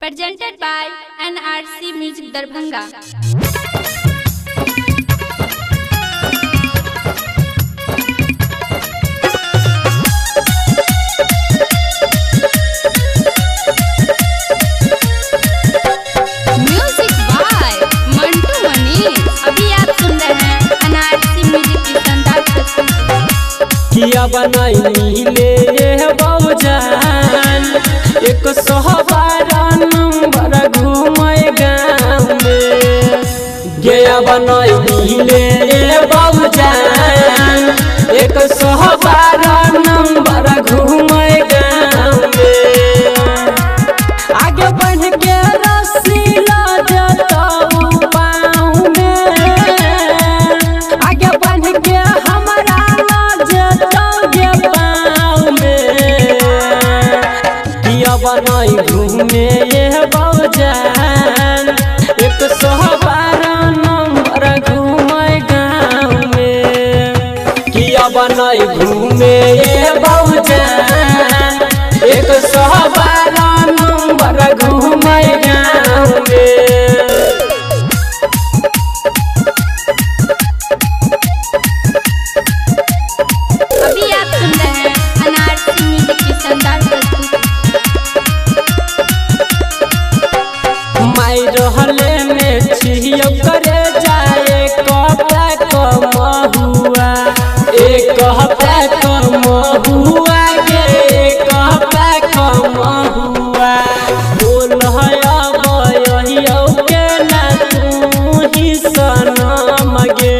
Presented by NRC Music Darbhanga. Music by Mantu Manish. अभी आप सुन रहे हैं NRC Music की शानदार प्रस्तुति। किया बनाई ले बौजान 112 नंबर घूमे गाँव में। गया बनाई ले बौजान 112 नंबर घूमे गाँव में। आगे बढ़ के रस्सी लजतऊ पाँव में, आगे बढ़ के हमरा लजतऊ गे पाँव में। किया बनाई घूमे ये बौजान 112 नंबर घूमे गाँव में। किया बनाई घूमे ये बौजान 112 नंबर घूमे गाँव में। अभी आप सुन रहे हैं NRC Music की शानदार प्रस्तुति। माई रहले में छियो करे जाए कपड़ा कमहुआ, एक कपड़ा कमहुआ गे, एक कपड़ा कमहुआ। बोल है के ना तू ही सनम गे,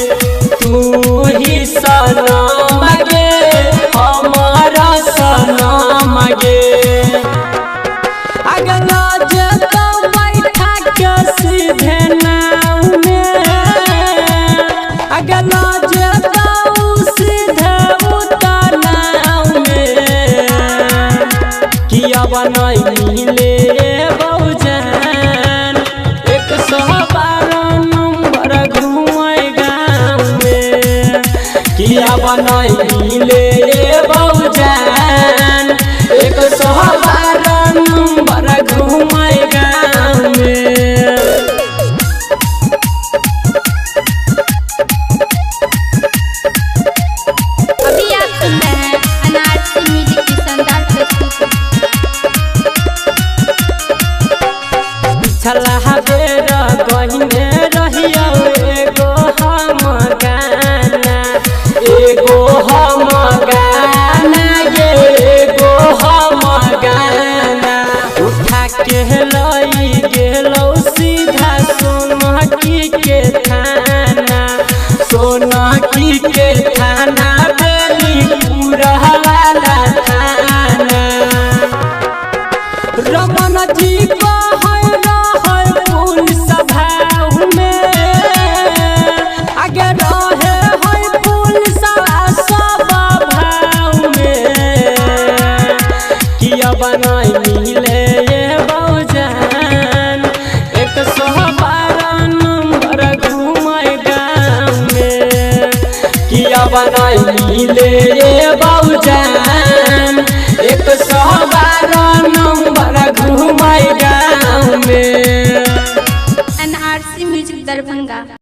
तू ही सनम गे, हमारा सनम गे। अगला जता बैठा के सीधे नाव में, अगला जता सीधे उतर नाव में। किया बनाई ले बौजान 112 नंबर घूमे गाँव में। किया बनाई ले बौजान 112 नंबर घूमे गाँव में। अभी आप सुन रहे हैं NRC Music की शानदार प्रस्तुति। पिछला बेर गहिने रहियौ एगो हम गाना, एगो हम गाना गे, एगो हम गाना। उठा के लई गेलौ सीधा सोनकी के थाना, सोनकी के थाना, बेनीपुर वाला थाना। रमन जी कहै रहै पुलिस भाव में, आगे रहे है पुलिस सब भाव में। किया बनाई ले बौजान 112 नंबर घूमे गाँव में। किया बनाई ले बौजान 112 नंबर घूमे गाँव में।